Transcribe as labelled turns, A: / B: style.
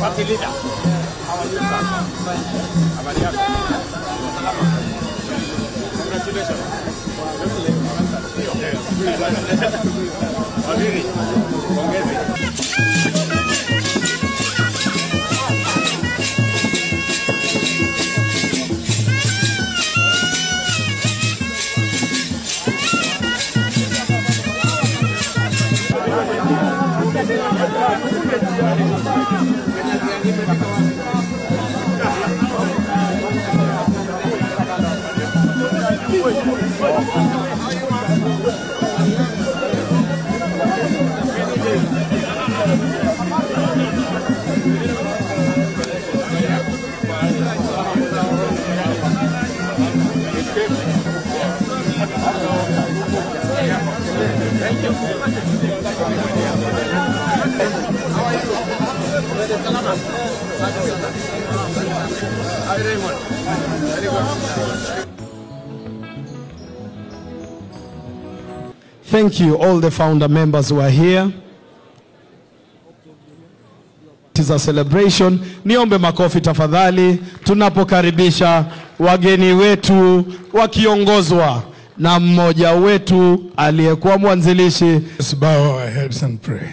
A: Party leader. How are you, sir? Habari yako? Salama. Congratulations. Waziri, pongezi. Thank you. How are you? Hi, Raymond. Very good.
B: Thank you, all the founder members who are here. It is a celebration. Niombe makofi tafadhali tunapokaribisha wageni wetu wakiongozwa na mmoja wetu aliyekuwa mwanzilishi.
C: Let's bow our heads and pray.